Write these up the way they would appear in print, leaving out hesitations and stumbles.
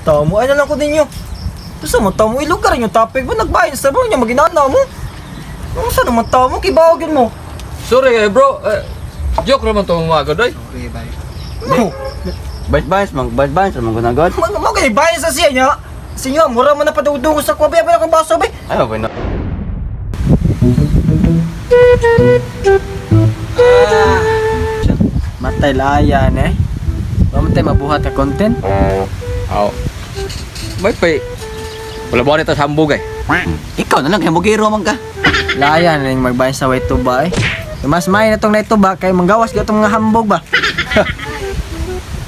Tamo, ay na lang ko ninyo. Basta mo, tamo, ilugar yung topic mo. Nagbayan sa bro niya, maginana mo. Ano sa naman tamo, kibawagin mo. Sorry eh, bro. Eh, joke naman to mga godoy. Okay, bye. No, Bayas bayas man, bayas bayas man gunagod. mo kay bayan sa siya niya. Sa inyo, mura mo na padudungos sa kwabi, abay akong baso, bay. Ay, okay na. Matay layan eh. Mamatay mabuhat ka content. Aw. May pay. Wala ba nito sa hambog eh? Ikaw na lang kay bugiro man ka. Layan ning magbayan sa way tuba eh. Mas may na tong naituba kay manggawas gyud tong mga hambog ba.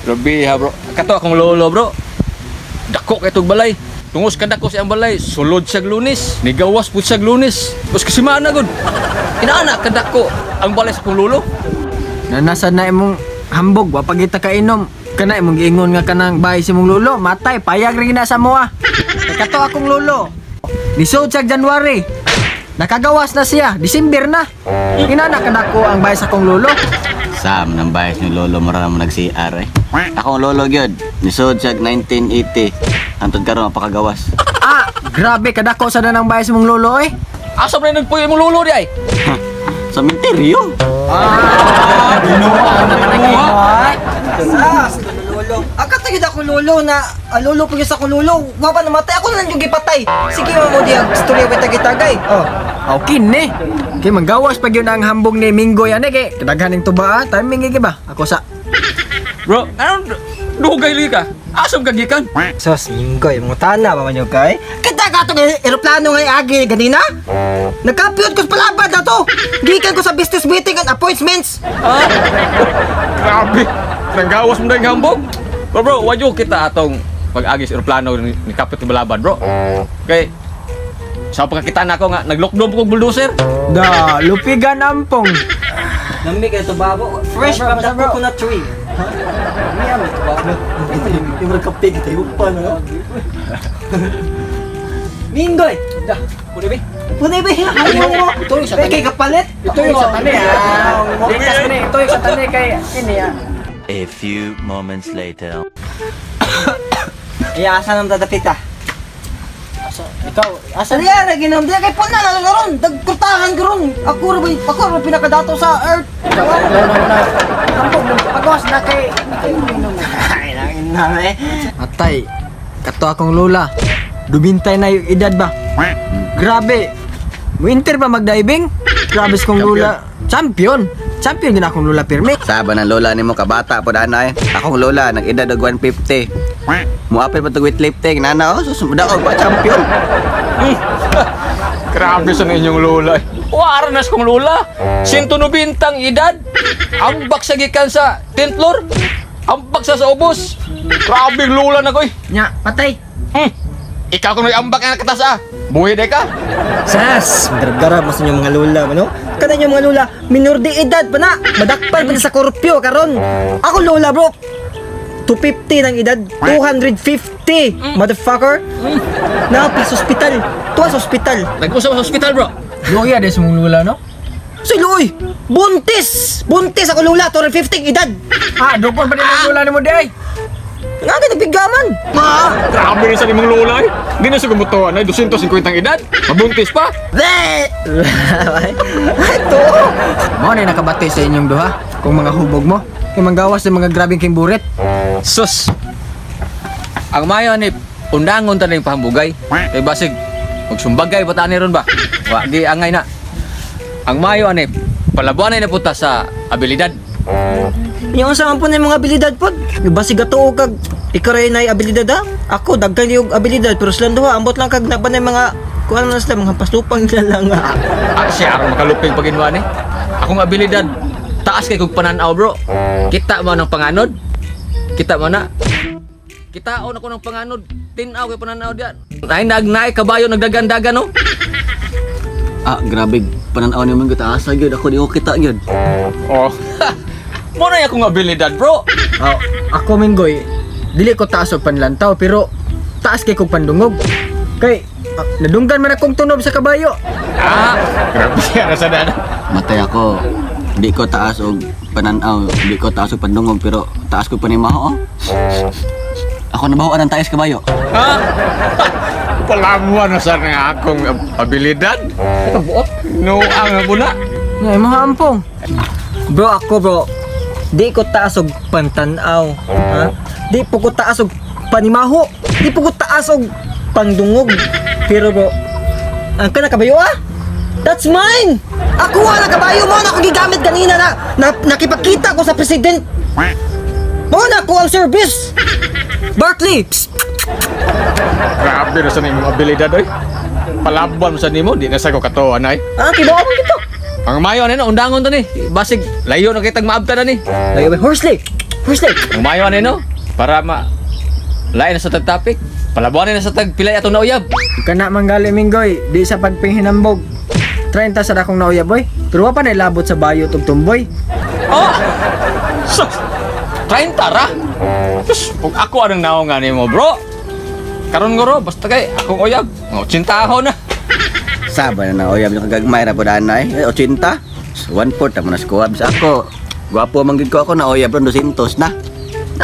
Grabe ha, bro. Kato akong lolo, bro. Dako kay tug balay. Tungos ka dako siyang balay, sulod siyag Lunes, nigawas pud siyag Lunes. Bus kasimana gud. Inaana ka dako ang balay sa akong lolo. Nanasad na imong hambog wa pagita ka inom. Kana imong giingon nga kanang bahay si imong lolo, matay payag rin na sa moa. Kay kato akong lolo. Nisod siya January. Nakagawas na siya, December na. Inana kadako ang bahay sa akong lolo. Sam nang bayas ni lolo mo ra mo nag-CR eh. Akong lolo gyud, nisod siya 1980. Hantod karon mapakagawas. Ah, grabe kadako sa ng bahay sa imong lolo eh. Asa man nagpuyo imong lolo di ay? Sa menteryo. Sas, lolo. Ang katagid ako lolo na ang lolo po sa akong lolo. Wa pa namatay ako na lang yung gipatay. Sige mo mo diya istorya ba tagay-tagay. Oh. Okay ni. Kay manggawas pag yun ang hambog ni Minggoy ane kay kadaghan ning tuba ah. Timing gyud ba? Ako sa Bro, anong dugay li ka? Asam ka gikan? Sos, Minggoy, mga tana ba man yung kay? Kita ka itong eroplano ngay agi ganina? Nagkapiyot ko sa palabad na to! Gikan ko sa business meeting and appointments! Ah? Grabe. Nanggawas mo na yung hambog. Bro, bro, wadyo kita atong pag-agis eroplano ni Kapit Balaban, bro. Kay sa pagkakita na ako nga nag-lockdown ko bulldozer. Da, lupigan ampong. Nami kayo to babo. Fresh from the coconut tree. Yung mga kape kita yung pa na. Minggoy! Da, pwede ba? Punay ba yung ayaw mo? Ito yung sa tani. Kay kapalit? Ito yung sa tani ah. Ligtas mo ni, ito yung sa tani kay kini ah. A few moments later. Iya, asa nang dadapit ah? Asa, ikaw, asa Asa niya, naginom diya kay puna na ron. Dagkurtahan ko ron. Ako ra ba, ako ra pinakadato sa earth. Ikaw, ikaw na na. Hambog ng pagawas na kay kay inom. Ay, nangin na eh. Atay, kato akong lola. Dumintay na yung edad ba? Grabe. Winter ba magdiving? Grabe sa kong lola. Champion. Champion gina akong lola pirmi. Saba ng lola nimo kabata po dana eh. Akong lola nag-edad og 150. Muapil pa tog weightlifting nana oh, susumda og ba champion. Grabe sa inyong lola. Wara nas kong lola. 190 ang edad. Ambak sa gikan sa 10th floor. Ambak sa ubos. Grabe ang lola na ko eh. Nya, patay. Ikaw kung ambak nga katas ah. Buhi day ka. Sas, garab-garab mas inyong mga lola, ano? Kada inyong mga lola, minor de edad pa na. Madakpan pa na sa korupyo karon. Ako lola, bro. 250 ng edad. 250, motherfucker. Napa sa ospital. Tuwa sa ospital. Nag-usap sa ospital, bro. Luya des mong lola no? Soy Luoy, buntis! Buntis ako lola, 250 ang edad. Ah, dukon pa din ang lola nimo di ay. Nga ka nagbigaman. Ma! Grabe rin sa imong lola eh. Hindi na siya gumutuan ay 250 ang edad. Mabuntis pa. Bleh! Ito! Mao na nakabati sa inyong duha kung mga hubog mo. Kay manggawas sa mga grabeng king buret. Sus. Ang mayo ni undangon ta ning pahambugay. Kay basig magsumbagay ba ta ni ron ba? Wa di angay na. Ang mayo ani palabuan na punta sa abilidad. Yung sa man po na yung mga abilidad po. Yung basig ato kag ikaray na yung abilidad ha. Ako, dagkan yung abilidad. Pero silang duha, ambot lang kag naban na yung mga kuan na sila, mga paslupang nila lang ha. Ah, siya aron makaluping paginwa ni. Akong abilidad taas kay kog pananaw, bro. Kita mo ng panganod? Kita mo na. Kitaon ako ng panganod. Tinaw kay pananaw diyan. Nay nagnay kabayo nagdagan-dagan no. Ah, grabe pananaw nimo gyud asa gyud ako di ko kita gyud. Oh. Mo na akong abilidad, bro. Oh, ako minggoy, dili ko taas og panlantaw pero taas kay kog pandungog. Kay ah, nadunggan man akong tunob sa kabayo. Ah, grabe siya sa dana. Matay ako. Di ko taas og pananaw, di ko taas og pandungog pero taas ko panimaho. Oh. Ako nabahuan ang taas kabayo. Ha? Palamuan na sa nga akong abilidad. Ito buot. No, ang buna. Nga imong ampong. Bro, ako bro, di ko taas og pantanaw. Ha? Di po ko taas og panimaho. Di po ko taas og pangdungog. Pero bro, ang kana kabayo ah? That's mine! Ako ang kabayo mo na ako gigamit kanina na nakipagkita ko sa president. Mo na ako ang service. Barkley! Psst! Grabe na sa imong abilidad oy. Palabuan mo sa nimo, di na sa ko katuwa nay. Ah, kibaw mo dito. Ang mayo ani no, undangon to ni. Basig layo na kitag maabta na ni. Layo ba? Horsley! Horsley! Ang mayo ani no, para ma lain na sa tag topic. Palabuan na sa tag pilay atong nauyab. Kana manggali minggoy, di sa pagpinghinambog. 30 sa dakong nauya boy. Pero wa pa nailabot sa bayo tug tumboy. Oh! Sus! 30 ra? Sus, kung ako anong naong nga nimo, bro. Karon guro, basta kay akong uyab. Oh, 80 na. Saba na na oyab yung kagagmay ra pud anay. Eh, 80. 1/4 mo na sa bisa ako. Gwapo man gid ko ako na oyab ron 200 na.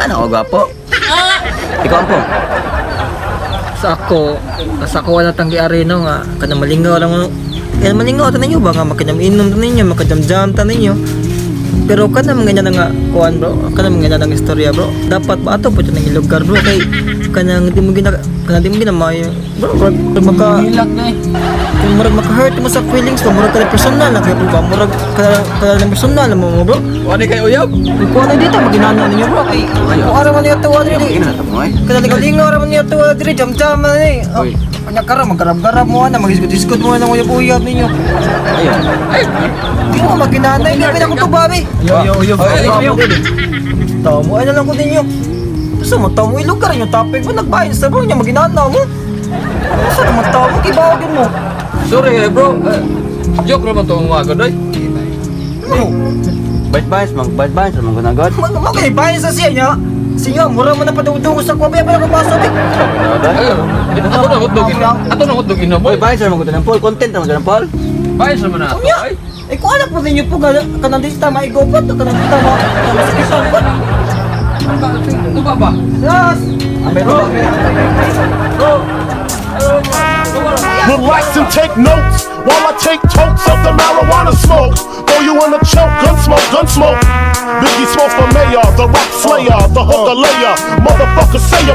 Ano ako gwapo? Ikaw ampong. Sa ako wala tang giari no nga kanang malingaw lang mo. Yan malingaw ta ninyo ba nga makinaminom ta ninyo, makajam-jam ta ninyo. Pero kana mga ganyan na nga kuan bro, kana mga ganyan ang istorya bro. Dapat ba ato po ng lugar bro kay kanang di mo gina kanang di mo ginamay bro, murag murag maka Hilak na eh. kung murag maka-hurt mo sa feelings ko, murag ka na personal na kay bro ba, murag ka na personal mo mo bro. Wani kay uyab. Kuan na dito maginana ninyo bro kay kung araw man niya tuwa diri. Ina na mo eh. Kada lingaw-lingaw raman niya tuwa diri jam-jam man eh. Oh, anya karon maggarab-garab mo na magisgot-isgot mo na uyab-uyab ninyo. Ayun. Ay, Di mo maginanay, di pa ko tubabi. Yo yo yo. Ay, Yo. Tamo ay na lang ko ninyo. Gusto mo tamo ilog ka rin yung topic mo nagbahin sa bro niya maginana mo. Gusto naman tamo kibawagin mo. Sorry eh, bro. Eh, joke naman to mga agad oy. Ano? Bad vibes man, bad vibes man kunagod. Mag mo kay bahin sa siya niya. Siya mura mo na padugdug sa kwabi pa ko baso bi. Ay, ato na hotdog ino. Ato na hotdog ino, Boy, boy. vibes man kuno Paul, content man kuno Paul. Bayan sa man ato. Unya. Ay. Eh kung anak po ninyo po kanang dito maigopat kanang dito ma masakitan po. Ito ba ba? Yes. Relax and take notes while I take totes of the marijuana smoke. Throw you in a choke, gun smoke, gun smoke. Biggie Smalls for mayor, the rock slayer, the hooker layer. Motherfucker, say a